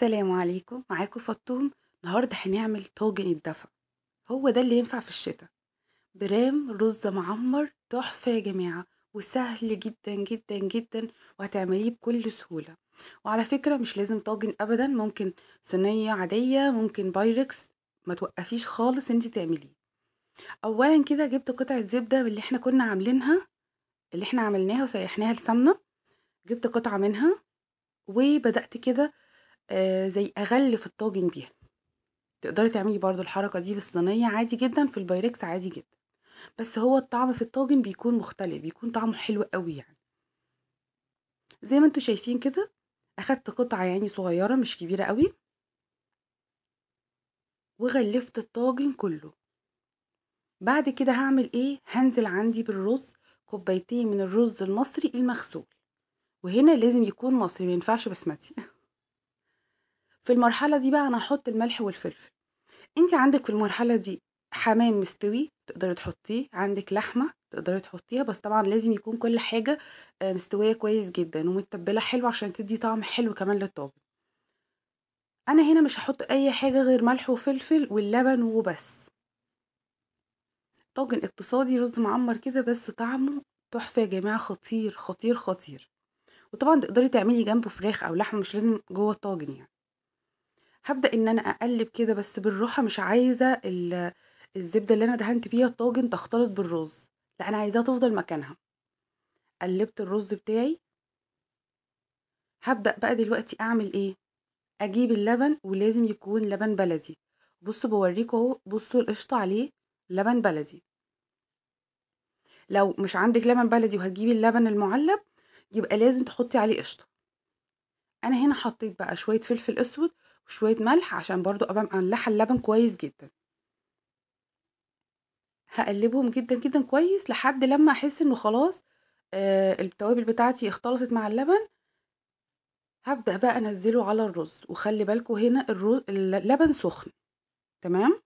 السلام عليكم، معاكم فطوم. النهارده هنعمل طاجن الدفا، هو ده اللي ينفع في الشتاء. برام رز معمر تحفة يا جماعة، وسهل جدا جدا جدا، وهتعمليه بكل سهولة. وعلى فكرة مش لازم طاجن ابدا، ممكن صينية عادية، ممكن بايركس، ما توقفيش خالص انتي تعمليه. اولا كده جبت قطعه زبدة من اللي احنا كنا عاملينها، اللي احنا عملناها وسيحناها السمنة، جبت قطعه منها وبدات كده زي اغلف الطاجن بيها. تقدري تعملي برضو الحركة دي في الصينية عادي جدا، في البايركس عادي جدا، بس هو الطعم في الطاجن بيكون مختلف، بيكون طعمه حلو قوي. يعني زي ما انتوا شايفين كده اخدت قطعه يعني صغيرة مش كبيرة قوي، وغلفت الطاجن كله. بعد كده هعمل ايه؟ هنزل عندي بالرز كوبايتين من الرز المصري المغسول، وهنا لازم يكون مصري، ما ينفعش بسمتي. في المرحلة دي بقى انا هحط الملح والفلفل. انت عندك في المرحلة دي حمام مستوي تقدري تحطيه، عندك لحمه تقدري تحطيها، بس طبعا لازم يكون كل حاجة مستوية كويس جدا ومتبله حلو عشان تدي طعم حلو كمان للطاجن. انا هنا مش هحط اي حاجة غير ملح وفلفل واللبن وبس. طاجن اقتصادي رز معمر كده، بس طعمه تحفة يا جماعة، خطير خطير خطير. وطبعا تقدري تعملي جنبه فراخ او لحمه، مش لازم جوه الطاجن يعني. هبدا ان انا اقلب كده بس بالراحة، مش عايزه الزبدة اللي انا دهنت بيها الطاجن تختلط بالرز، لا انا عايزاها تفضل مكانها. قلبت الرز بتاعي. هبدا بقى دلوقتي اعمل ايه؟ اجيب اللبن، ولازم يكون لبن بلدي. بصوا بوريكم اهو، بصوا القشطه عليه لبن بلدي. لو مش عندك لبن بلدي وهتجيبي اللبن المعلب يبقى لازم تحطي عليه قشطه. انا هنا حطيت بقى شوية فلفل اسود وشوية ملح عشان برضو ابقى مقلحه اللبن كويس جدا. هقلبهم جدا جدا كويس لحد لما احس انه خلاص التوابل بتاعتي اختلطت مع اللبن. هبدا بقى انزله على الرز، وخلي بالكم هنا اللبن سخن تمام،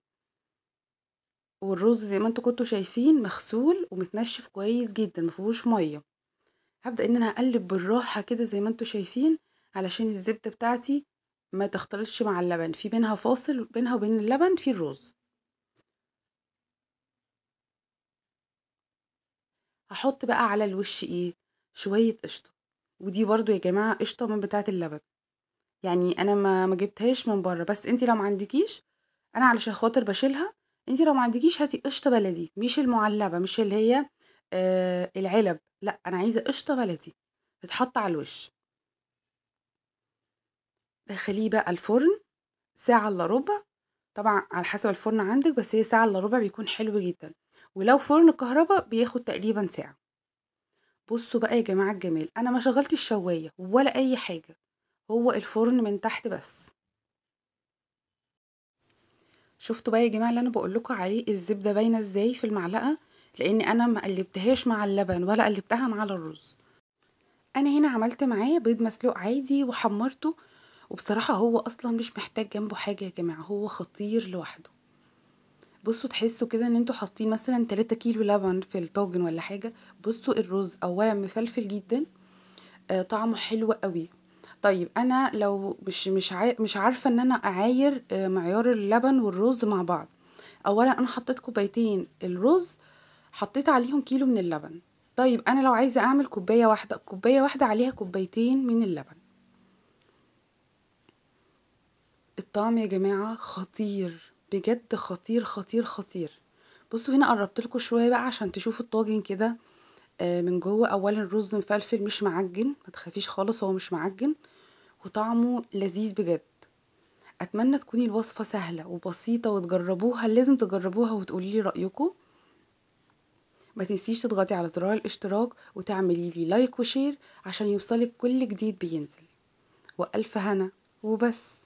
والرز زي ما انتوا كنتوا شايفين مغسول ومتنشف كويس جدا مفيهوش مية. هبدا ان انا اقلب بالراحة كده زي ما انتوا شايفين علشان الزبدة بتاعتي ما تختلطش مع اللبن، في بينها فاصل بينها وبين اللبن في الرز. هحط بقى على الوش ايه؟ شوية قشطه، ودي برضو يا جماعة قشطه من بتاعه اللبن، يعني انا ما جبتهاش من بره، بس انتي لو ما عندكيش، انا علشان خاطر بشيلها، انتي لو ما عندكيش هاتي قشطه بلدي، مش المعلبه، مش اللي هي العلب، لا انا عايزه قشطه بلدي تتحط على الوش. دخليه بقى الفرن ساعة الا ربع، طبعا على حسب الفرن عندك، بس هي ساعة الا ربع بيكون حلو جدا، ولو فرن كهرباء بياخد تقريبا ساعة. بصوا بقى يا جماعة الجمال، انا ما شغلت الشوايه ولا اي حاجة، هو الفرن من تحت بس. شفتوا بقى يا جماعة اللي انا بقول لكم عليه، الزبدة باينة ازاي في المعلقة، لان انا ما قلبتهاش مع اللبن ولا قلبتها مع الرز. انا هنا عملت معاه بيض مسلوق عادي وحمرته، وبصراحة هو اصلا مش محتاج جنبه حاجة يا جماعة، هو خطير لوحده. بصوا تحسوا كده ان انتوا حاطين مثلا 3 كيلو لبن في الطاجن ولا حاجة. بصوا الرز اولا مفلفل جدا، طعمه حلو قوي. طيب انا لو مش عارفه ان انا اعاير معيار اللبن والرز مع بعض، اولا انا حطيت كوبايتين الرز، حطيت عليهم كيلو من اللبن. طيب انا لو عايزه اعمل كوباية واحدة، كوباية واحدة عليها كوبايتين من اللبن. الطعم يا جماعة خطير بجد، خطير خطير خطير. بصوا هنا قربت لكم شوية بقى عشان تشوفوا الطاجن كده من جوه. اولا الرز مفلفل مش معجن، ما تخافيش خالص هو مش معجن، وطعمه لذيذ بجد. اتمنى تكوني الوصفة سهلة وبسيطة وتجربوها، لازم تجربوها وتقولي لي رايكم. ما تنسيش تضغطي على زرار الاشتراك وتعملي لي like و share عشان يوصلك كل جديد بينزل. والف هنا وبس.